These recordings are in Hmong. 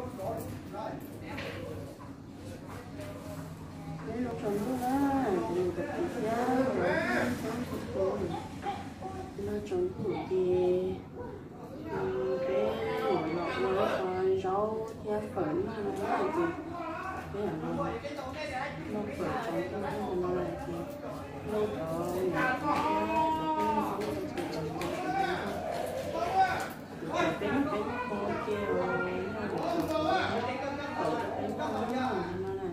Peb los tsaus ntuj na, kuv niam kuv txiv thiab cov tub txhab txhua tus, no tsaus ntuj ces peb yuav los ua zaub thiab fawm noj no na, ces peb yuav los noj fawm tsaus ntuj no ces nej cov niam cov txiv thiab cov tub txhab txhua tus los ua zaub fawm noj. Kuv cov peb noj peb noj hmo ces noj zaub fawm rau peb noj no na.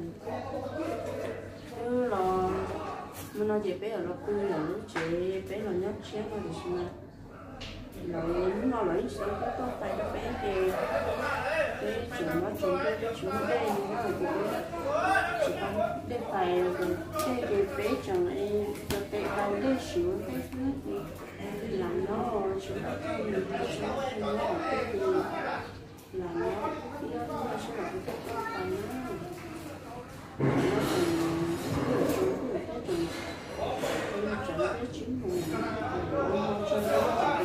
Twb los, hmo no ces peb yuav los pw lawm lub tsev, peb los nyob tshiab no tiam sis mas lawv hnub no lawv yeej tsis tau tuaj fais rau peb ces peb tseem nyob tsev, peb tsis muaj dej li na, ces peb tsis tau dej fais, ces dej ces peb tseem cov tes daus dej siv ua ntej xwb ces lam nyob tsis muaj dej, tsis muaj dej nyob hauv peb ces lam nyob ib ob hnub no seb lawv puas tuaj fais na. Nyob tseem, tseem, tseem, tseem peb tsib moos, tseem los so ib tog rau peb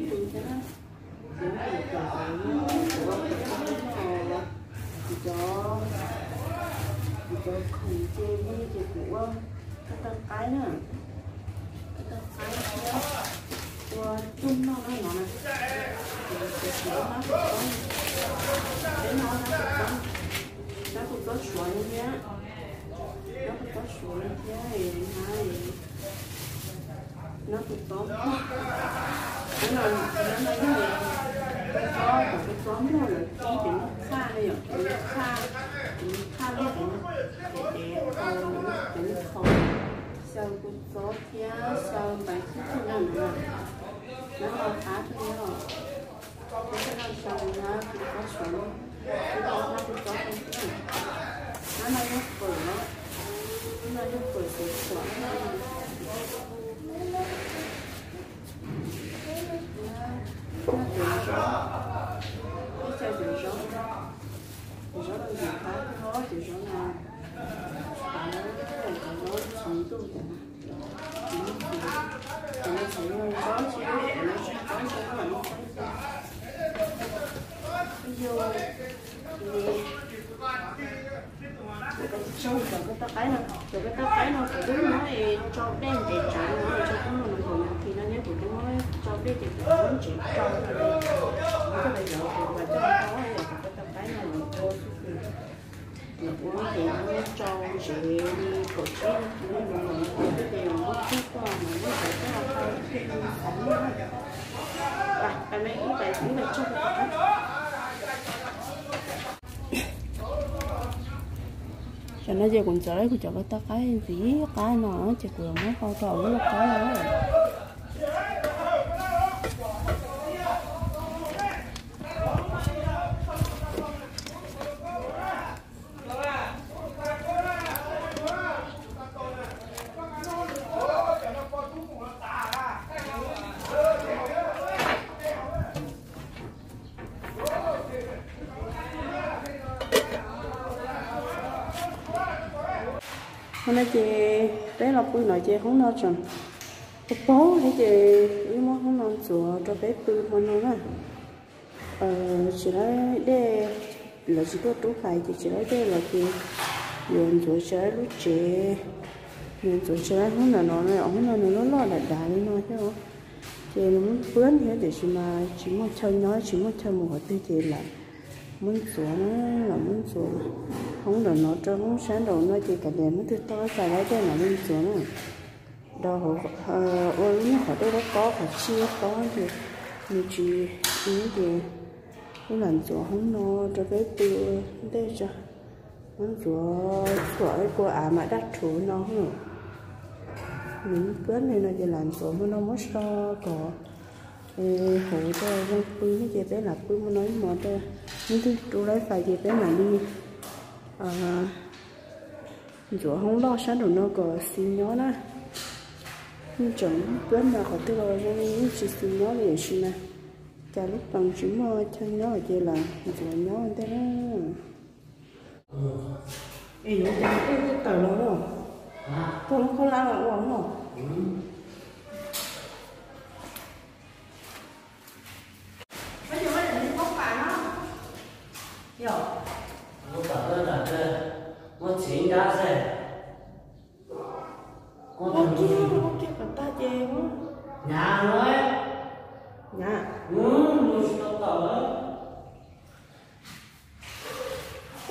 pw thiab na. Kuv, kuv, kuv, kuv, kuv cov, kuv cov khoom ces, ces kuv ua koj tau qaib na, koj tau qaib thiab ua tug noj na no na. Kuv, kuv, kuv ua hnab kuv txob, peb hnab kuv txob, hnab kuv txob suav li thiab, hnab kuv txob suav li thiab, hnab, hnab kuv txob, hnab no, hnab no yog kuv txob, kuv txob muag lawv kib ces muab qhaj na yom, kuv qhaj, kuv qhaj lub cev, cev, cev tau, cev lub thau, xyaw kuv txob thiab xyaw npais xwb thiaj noj na. Hnab no qab thiab os. Peb coj no xyaw hnab kuv txob suav, peb coj hnab kuv txob xyaw xwb. Hnab no yog fawm na, hnab no yog fawm xuav xuav na. Noj cov zaub, peb xyaw cov zaub, cov zaub no ntxim qab thiab, cov zaub no, cov zaub tsaus ntuj cov no. Cov no txhais zaub tsis, cov no tsis txob zoo na, cov no txhais zaub. Ib yam li cov koj tau qaib no, cov koj tau qaib no kuv twb muab tsau dej ntev tsev no, tsau kub no mas kuv nyob tid no nyob kuv twb muab tsau dej ces kuv muab ntsev rau, kuv coj los yuav kuv mam coj los tau, cov koj tau qaib no los ua xwb ces los ua ces muab tsau ntsev li kaum tsib no, ces los muab tub tuaj mas muab ntsev coj los tau thiaj li xav noj. Pais, pais me ib pais ib pais tsau. Tam no ces kuv ntxuav kuv cov koj tau qaib ntxim qab no ces kuv muab hau rau hauv lub lauj kaub no. Hmo no ces peb los pw no ces hoob no tseem pog pog thiab ces wb muab hoob no ntxuav rau peb pw hmo no na. Tsis laib dej, lawv tsis tuaj rub fais ces tsis laib dej los ces yuav ntxuav tsis laib lub tsev, yuav ntxuav tsis laib hoob ntawm no, hoob no nws loj loj dav dav li no thiab, ces nws muab pab thiab tiam sis mas tsis muaj chaw nyob tsis muaj chaw mus qhov twg ces lam muab ntxuav na, lam muab ntxuav hoob ntawm no rau hoob sab nraum no ces kav liam muaj twg tau fais laib dej mam li ntxuav na. Rau hauv ua lub niag qhov dej dab qob qhov tsib dab qob ces nws tsis ib ces wb lam ntxuav hoob no rau peb pw ua ntej tso. Muab ntxuav txhuam kua av mas daj rhuv no. Nws muaj pab li no ces lam ntxuav hmo no muab so kom hauv rau zoo pw ne ces peb lam pw hmo no ib hmos rau, muaj twg rub laib fais ces peb mam li ntxuav hoob loj sab nraum no kom xis nyob na. Yeej tseem pab mas qhov twg los zoo li yeej tsis xis nyob li tiam sis mas cas lub pees tsis muaj chaw nyob ces lam ntxuav nyob ua ntej na. Es yuav cas tuaj twb tawm los no, tuaj lub khaub hlab los ua no.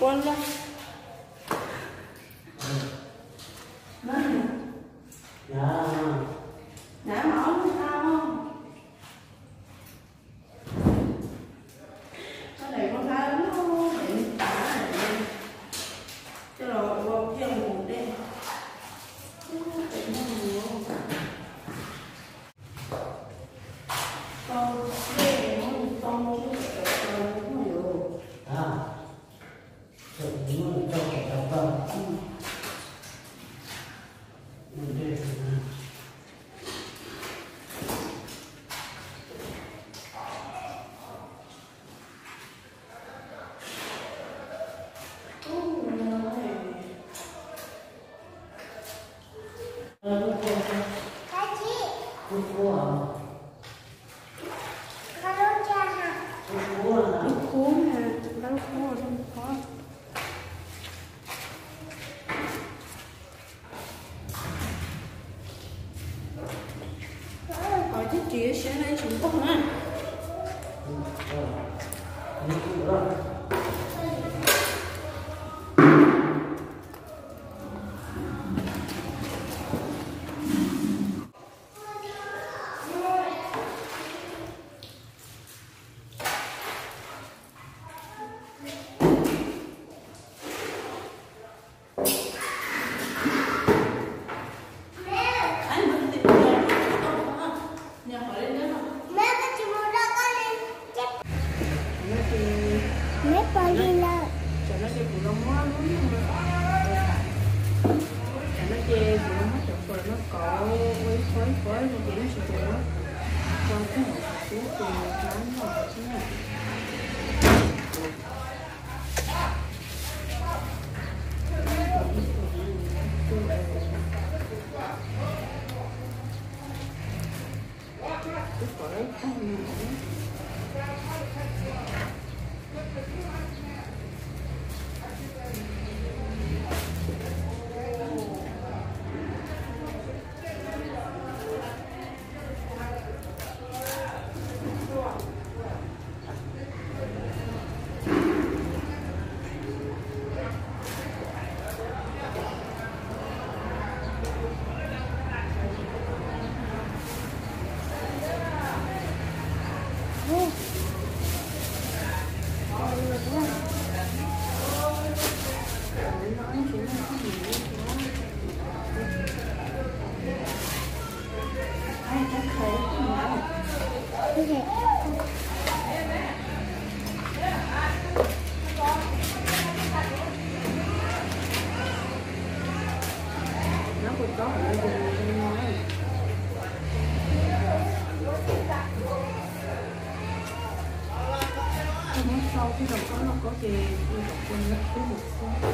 Ua laj. Nav mas ob lub qab, koj daim nplooj hlab loj, daim nplooj hlab coj los ua kiag mus dej. Tau dej muab tau, Lub kub, lub kub, lub kub. Qhov tib ris siab na tsis npog na. Tsam no ces kuv los muab lub, tsam no ces kuv los muab cov fawm no kauv ua ib qho ib qho no ces yeej tsis pom muab tso tag, kuv tus hlab no xwb na. Muab sau tej zaum koj loj koj ces ua zaum kua nyob kub mus xwb.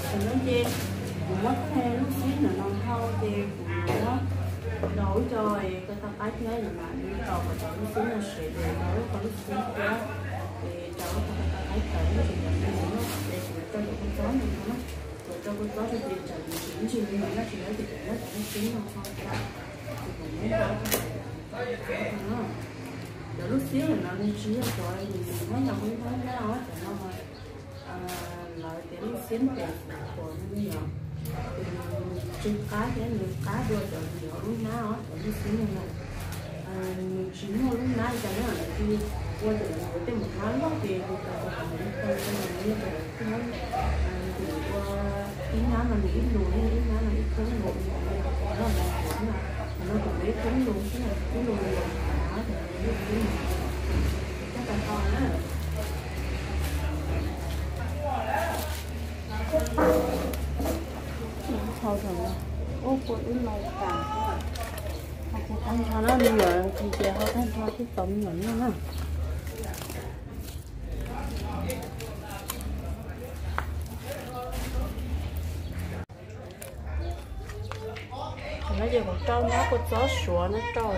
Thaum no ces kuv muab tag lub xib no no hau ces kuv yuav muab daus ib co ko taw qaib thiab no mas nws tos kom cov lub xib no seb ces daus ib co lub xib thiab, ces rau ib co ko taw qaib tawm no ces cov lub xib no ces kuv yuav rau cov kua txob no no na, kuv rau kua txob rau ces tsam nws tsis ntsis li no na, tsis yog ces kuv muab cov lub xib no ho rau, ces kuv muab daus no. Cov lub xib no nws tsis yog cov nws muab yog muab ib hnab hnab os, cov no lawv tias lub xib pem kuv qhuas no yog, ces nws tsw qab thiab nws qab dua cov yog lub hnab os, cov lub xib no na. Nws tsis muaj lub hnab cas na, lawv cia li ua cov yuav tej mus hnab loj ces tus tau tus hauv nws ib tau tau nws ua cov hnab, nws ua ib hnab no nws ib lus, ib hnab no ib koob lus, nws ua cov no nws ua na, nws ua cov ib koob lus xwb na, ib lus nws ua hnab, nws ua ib koob lus. Coj tau tau na. Hau thaum ub pua ib mai tas, hau tag nrho na, me nyuam tias hau tag nrho thiaj tau me nyuam noj na. Qhov no ces kuv rau nab kua txob suav no rau,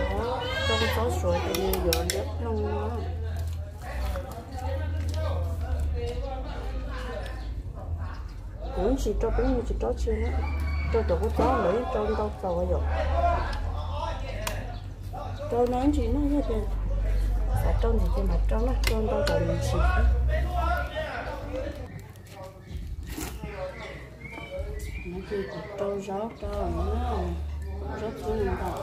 rau kua txob suav ces nws yuav liab ploog no. Kuv tsis rau peb tsis rau tsi na, rau cov kua txob lawv yeej rau ntau txaus yom. Rau no ntsis no yog tias xav rau ntxiv ces mam rau na, rau ntau txaus ntsis xwb. No ces kuv rau zaub rau na, zaub txhub ntau.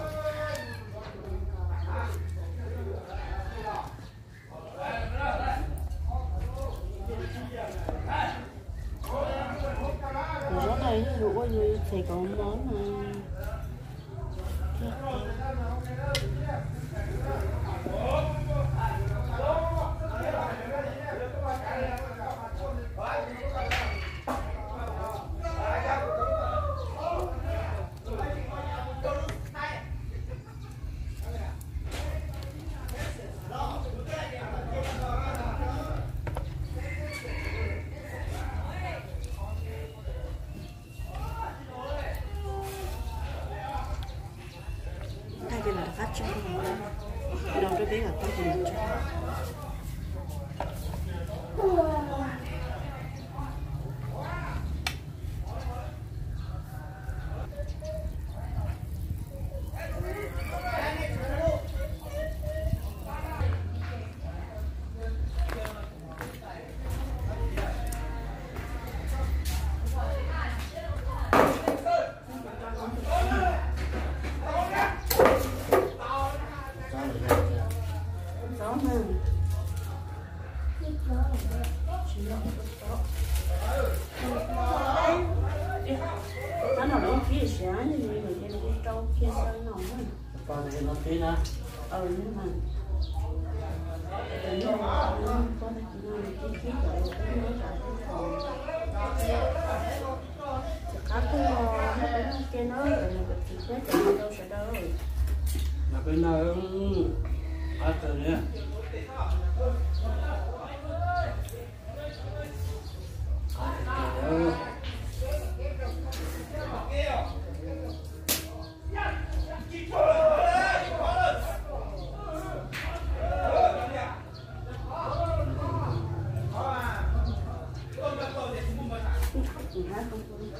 Kuv zaub no yog yus ua yus txhais kom mos na. Tag ces mam rov qab tso, no rau peb kom tag ces mam tso. Rau kiag no na. Tsis qab kawg no, noj peb noj ke no, cov niam cov txiv thiab cov niam rau sawv daws. Noj peb noj, qab kawg li. Tsaus ntuj na, tsaus ntuj.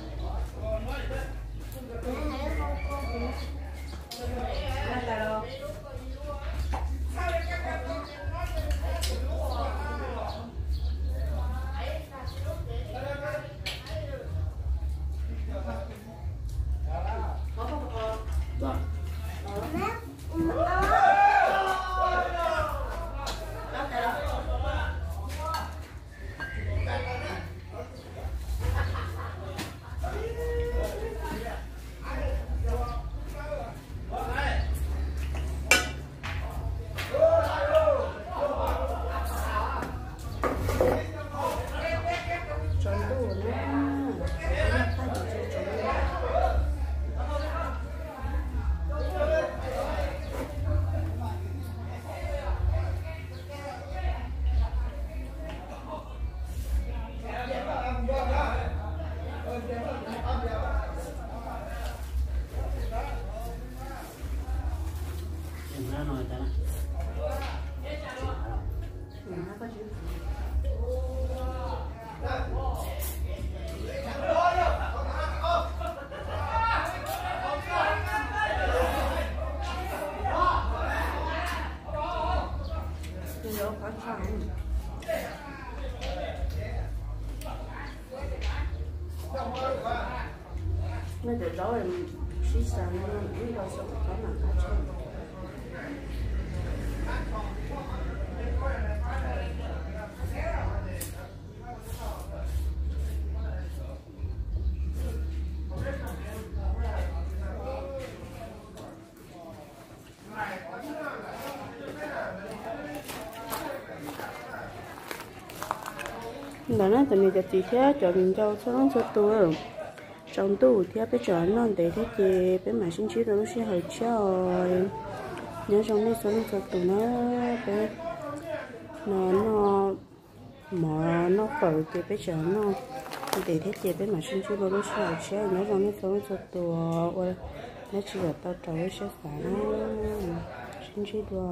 Nej cov zaub sib xav no ib nto xyoo qhov mam qab tshaj. Ntawd na, cov niam cov txiv thiab cov viv ncaus txhua leej txhua tus, tsaus ntuj thiab peb tseem noj ntev thiab ces peb mam sib ntsib rau lub sij hawm tshiab os. Nyob zoo nej txhua leej txhua tus na, peb no noj mov noj fawm ces peb tseem noj ntev thiab ces peb mam sib ntsib rau lub sij hawm tshiab. Nyob zoo nej txhua leej txhua tus, ua dab tsi kom tau raws lub siab xav na, sib ntsib dua.